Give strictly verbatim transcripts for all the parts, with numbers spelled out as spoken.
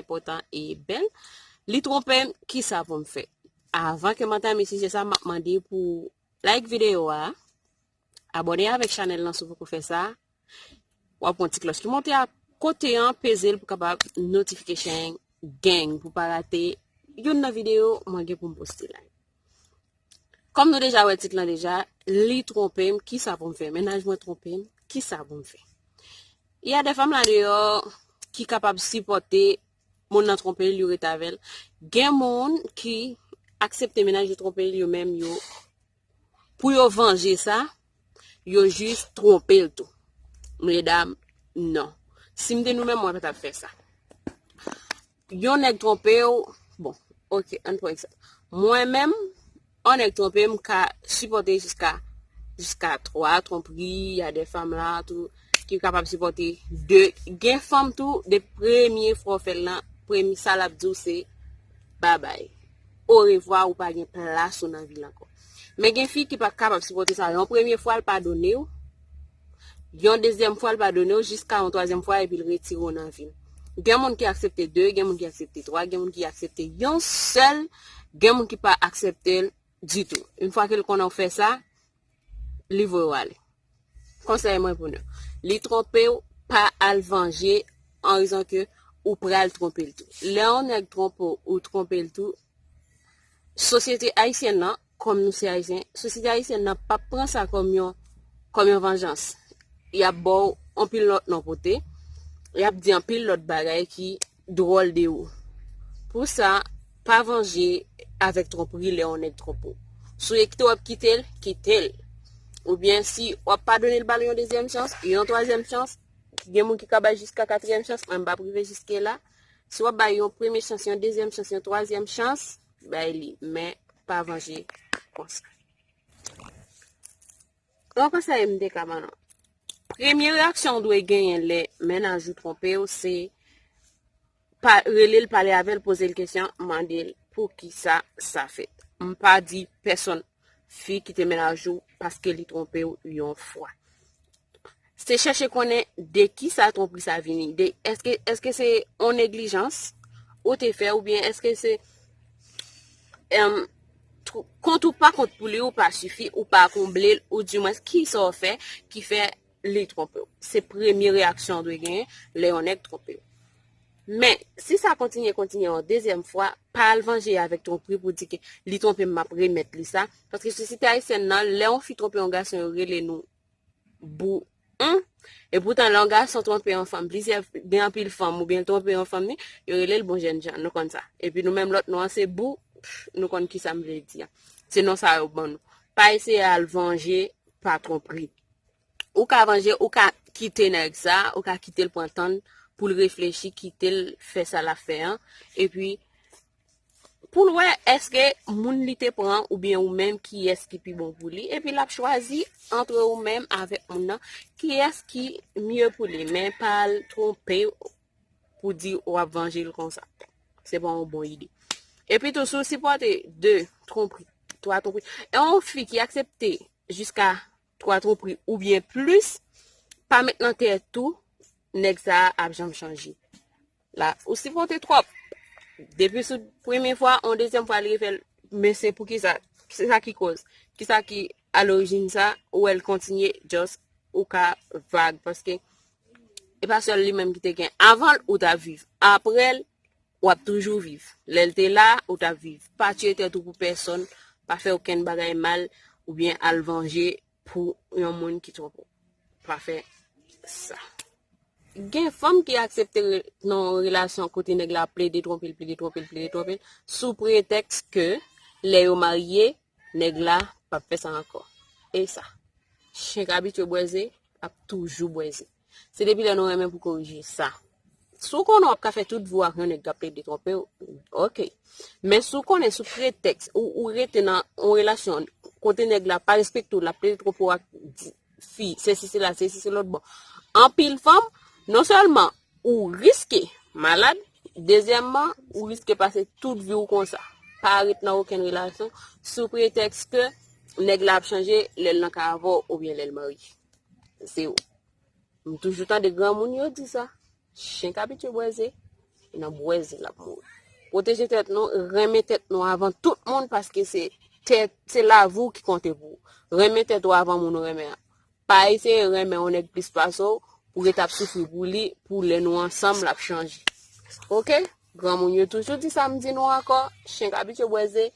enpòtan e bèl. Li twonpe m, kisa pou m fè? Avan ke m antame sijè sa, m ap mande pou like videyo a, abòne avèk chanèl lan si w poko fè sa. W ap wè yon ti klòch ki monte a kote an, peze l pou kapab notification gang, pou pa rate youn nan videyo mwen gen pou m poste la. Kòm nou deja wè tit lan deja, li twonpe m, kisa pou m fè? Mennaj mwen twonpe m, kisa pou m fè? Y a de fanm la deyò ki kapab sipòte moun nan twonpe l, yo ret avè l. Gen moun ki aksepte mennaj yo twonpe l, yo menm yo, pou yo vanje sa, yo jis twonpe l tou. Medam, non. Si m te nou menm, mwen pa t ap fè sa. Yon nèg twonpe w, bon, ok, ann pran egzanp. Mwen menm, yon nèg twonpe m, m ka sipòte jiska, jiska twa twonpri, y a de fanm la tou ki kapab sipòte de. Gen fanm tou, de premye fwa w fè l lan, premye sa l ap di w se babay. Orevwa, ou pa gen plas ou nan vi l ankò. Men gen fi ki pa kapab sipòte sa. Yon premye fwa, l padone w. Yon dezyèm fwa, l padone w, jiska yon twazyèm fwa, epi l retire w nan vi l. Gen moun ki aksepte de, gen moun ki aksepte twa, gen moun ki aksepte yon sèl, gen moun ki pa aksepte l ditou. Yon fwa ke l konnen w fè sa, li voye w ale. Konsèy mwen pou nou. Li twonpe w, pa al vanje an rezon ke ou pral twonpe l tou. Lè yon nèg twonpe w, ou twonpe l tou, sosyete ayisyèn nan, kòm nou se ayisyen, sosyete ayisyèn nan p ap pran sa kòm yon, kòm yon vanjans. Y ap ba w anpil lòt non pote, y ap di anpil lòt bagay ki dwòl de ou. Pou sa, pa vanje avèk twonpri lè yon nèg twonpe w. Si w te w ap kite l, kite l. Oubyen si w ap padone l, ba l yon dezyèm chans, yon twazyèm chans, gen moun ki ka bay jiska katriyèm chans, mwen m p ap rive jiske la. Si w ap bay yon premye chans, yon dezyèm chans, yon twazyèm chans, bay li, men pa vanje konsa. Yon konsèy m te ka ban nou. Premye reyaksyon w dwe genyen lè mennaj ou twonpe w, se pa, rele l, pale avè l, poze l kesyon, mande l poukisa sa fèt. M pa di pèsonn fi kite mennaj ou paske li twonpe w yon fwa. Se chèche konnen de kisa twonpri sa vini. De, èske, èske se yon neglijans ou te fè, oubyen èske se, em, tw-, kont ou pa kont pou li, ou pa sifi, ou pa konble l, ou dimwens kisa w fè ki fè li twonpe w? Se premye reyaksyon w dwe genyen lè yon nèg twonpe w. Men, si sa kontinye, kontinye yon dezyèm fwa, pa al vanje avèk twonpri pou di ke li twonpe m, m ap remèt li sa. Paske sosyete ayisyèn nan, lè yon fi twonpe yon gason, yo rele nou bou. Hum? E poutan, lè yon gason twonpe yon fanm, plizyè, gen anpil fanm, oubyen l twonpe yon fanm, ni, yo rele l bon jènjan, nou konn sa. Epi nou menm lòt non an se bou, pff, nou konn kisa m vle di a. Se non sa yo ban nou. Pa eseye al vanje pa twonpri. Ou ka vanje, ou ka kite nèg sa, ou ka kite l pran tan l pou l reflechi, kite l fè sa l ap fè an. Epi, pou l wè èske moun li te pran oubyen ou menm kiyès ki pi bon pou li. Epi l ap chwazi antre ou menm avèk moun nan kiyès ki mye pou li. Men pa al twonpe pou di w ap vanje l konsa. Se pa yon bon ide. Epi tou, si w sipòte de twonpri, twa twonpri, e yon fi ki aksepte jiska twa twonpri oubyen plis, pa met nan tèt ou, nèg sa a ap janm chanje. La, ou sipòte twòp. Depi sou premye fwa, yon dezyèm fwa, li refè l, men se poukisa? Se sa ki koz? Kisa ki alorijin sa? Ou wè l kontinye, just ou ka vag, paske e pa sèl li menm ki te gen. Avan l, ou t ap viv. Apre l, w ap toujou viv. Lè l te la, ou t ap viv. Pa tiye tèt ou pou pèsonn, pa fè okenn bagay mal, oubyen al vanje pou yon moun ki twonpe w. Pa fè sa. Gen fanm ki aksepte re-, nan yon relasyon kote nèg la plede twonpe l, plede twonpe l, plede twonpe l, sou pretèks ke lè yo marye, nèg la p ap fè sa ankò. E sa. Chen k abitye bwè ze, ap toujou bwè ze. Se depi lè nou renmen pou korije sa. Si w konnen w ap ka fè tout vi w ak yon nèg k ap plede twonpe w, ok. Men si w konnen sou pretèks ou, ou rete nan yon relasyon kote nèg la pa respekte w, l ap plede twonpe w ak di-, fi, sesi sela, sesi se lòt bò. Anpil fanm, non sèlman ou riske malad, dezyèmman, ou riske pase tout vi w konsa. Pa ret nan okenn relasyon sou pretèks ke nèg la ap chanje lè l nan kay avè w oubyen lè l marye. Se ou. M toujou tande granmoun yo di sa. Chen k abitye bwè ze. nan bwèze l ap mouri. Pwoteje tèt nou, renmen tèt nou avan tout moun, paske se tèt, se lavi w ki konte pou ou. Renmen tèt ou avan moun ou renmen an. Pa eseye renmen yon nèg plis pase w, pou w ret ap soufri pou li, pou lè nou ansanm, l ap chanje. Oke? Granmoun yo toujou di sa, m di nou ankò, chen k abitye bwèze,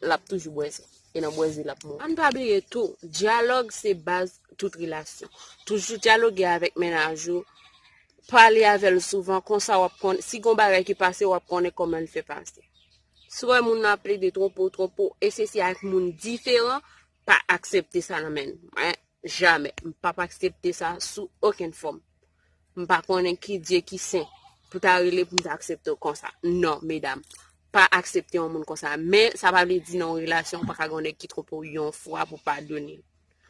l ap toujou bwèze. E nan bwèze l ap mouri. Ann pa bliye tou, dyalòg se baz tout relasyon. Toujou dyaloge avèk mennaj ou, pale avè l souvan, konsa w ap konn, si gon bagay ki pase, w ap konnen kòman l fè pase. Si w wè moun nan ap plede twonpe w, twonpe w, e se si ak moun diferan, pa aksepte sa nan men l. Mwen, jamè, m p ap aksepte sa sou okenn fòm. M pa konnen ki Dye ki sen pou ta rele pou m ta aksepte w konsa. Non, medam, pa aksepte yon moun konsa. Men, sa pa vle di nan yon relasyon, ou pa ka gen yon nèg ki twonpe w yon fwa pou padone l.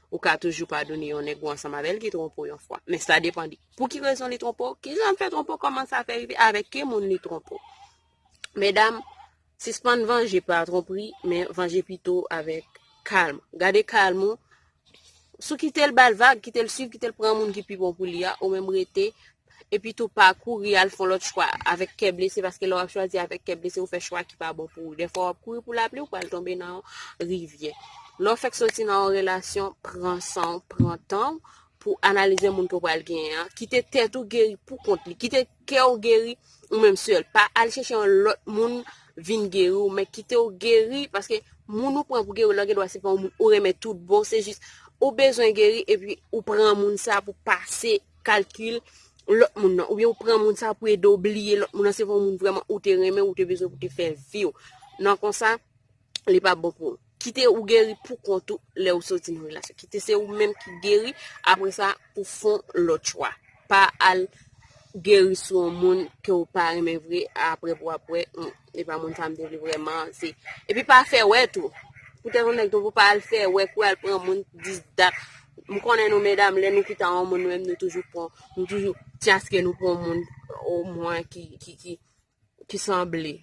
Ou ka toujou padone yon nèg ou ansanm avè l ki twonpe w yon fwa. Men sa depann de pou ki rezon li twonpe w, ki jan l fè twonpe w, kòman sa fè rive, avèk ki moun li twonpe w. Medam, sispann vanje pa twonpri, men vanje pito avèk kalm. Gade kalm ou. Si w kite l ba l vag, kite l swiv, kite l pran moun ki pi bon pou li a, ou menm rete. Epi tou pa kouri al fè yon lòt chwa avèk kè blese, paske lè w ap chwazi avèk kè blese, ou fè chwa ki pa bon pou ou. Dèfwa w ap kouri pou lapli, ou pral tonbe nan yon rivyè. Lè w fèk soti nan yon relasyon, pran san w, pran tan w pou analize moun ke w pral genyen an. Kite tèt ou geri pou kont li. Kite kè w geri ou menm sèl. Pa al chèche yon lòt moun vin geri w, men kite w geri, paske moun ou pran pou geri w lan, gendwa se pa yon moun ou renmen tout bon, se jis ou bezwen geri, epi ou pran moun sa pou pase kalkil lòt moun nan, oubyen ou pran moun sa pou ede w bliye lòt moun nan, se pa yon moun vrèman ou te renmen, ou te bezwen pou te fè vi w. Nan konsa, li pa bon pou ou. Kite ou geri pou kont ou lè ou soti nan relasyon. Kite se ou menm ki geri, apre sa, pou fè yon lòt chwa. Pa al geri sou yon moun ke w pa renmen vre, apre pou w ap wè, hmm, e pa moun sa m te vle vrèman, se, epi pa fè wè tou. Poutèt yon nèg tou, pou pa al fè wè, kou al pran moun dis dat. M konnen nou, medam, lè nou kite yon moun, nou menm, nou toujou pran, nou toujou tyaske nou pran yon moun, omwen ki, ki, ki, ki sanble.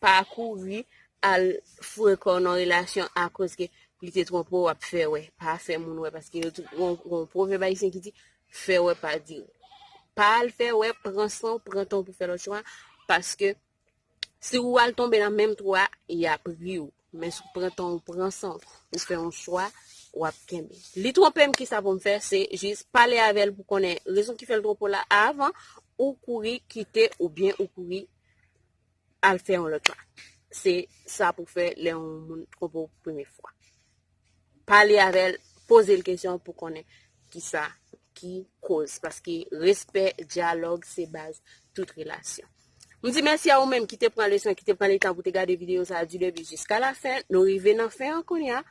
Pa kouri al foure kò w nan relasyon akoz ke li te twonpe w, w ap fè wè. Pa fè moun wè, paske yo tou, gon, gon pwovèb ayisyen ki di, fè wè pa dire. Pa al fè wè, pran san w, pran tan w pou fè lòt chwa, paske si w al tonbe nan menm twou a, y ap ri w. Men si w pran tan w, pran san w, ou fè yon chwa, w ap kenbe. Li twonpe m, kisa pou m fè? Se jis pale avè l pou konnen rezon ki fè l twonpe w la avan ou kouri kite oubyen ou kouri al fè yon lòt chwa. Se sa pou fè lè yon moun twonpe w premye fwa. Pale avè l, poze l kesyon pou konnen kisa ki koz. Paske respè, dyalòg, se baz tout relasyon. M di mèsi a ou menm ki te pran leson, ki te pran letan pou te gade videyo sa a du début jusqu'à la fin. Nou rive nan fen an kounye a.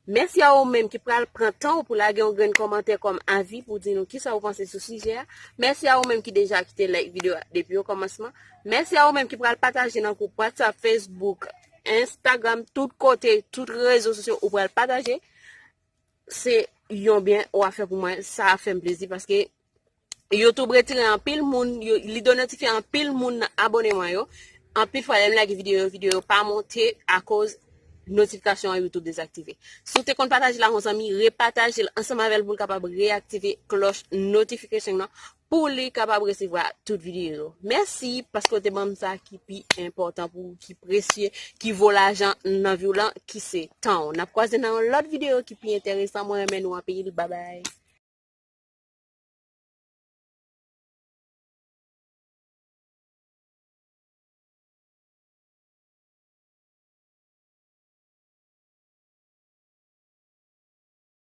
Mèsi a ou menm ki pral pran tan w pou lage yon grenn kòmantè kòm avi pou di nou kisa ou panse sou sijè a. Mèsi a ou menm ki deja kite like videyo a depi okòmansman. Mèsi a ou menm ki pral pataje nan gwoup WhatsApp, Facebook, Instagram, tout kote, tout rezo sosyo ou pral pataje. Se yon byen ou ap fè pou mwen, sa ap fè m plezi paske YouTube retire anpil moun, yo, li denotifye anpil moun nan abòne mwen yo. Anpil fwa, lè m lage videyo yo, videyo yo pa monte akoz notifikasyon an YouTube dezaktive. Si w te konn pataje l ak yon zanmi, repataje l ansanm avè l pou l kapab reyaktive klòch notification nan pou li kapab resevwa tout videyo yo. Mèsi paske w te ban m sa ki pi enpòtan pou ou, ki presye, ki vo lajan nan vi w lan, ki se tan w. N ap kwaze nan yon lòt videyo ki pi enteresan. Mwen renmen nou anpil. Babay.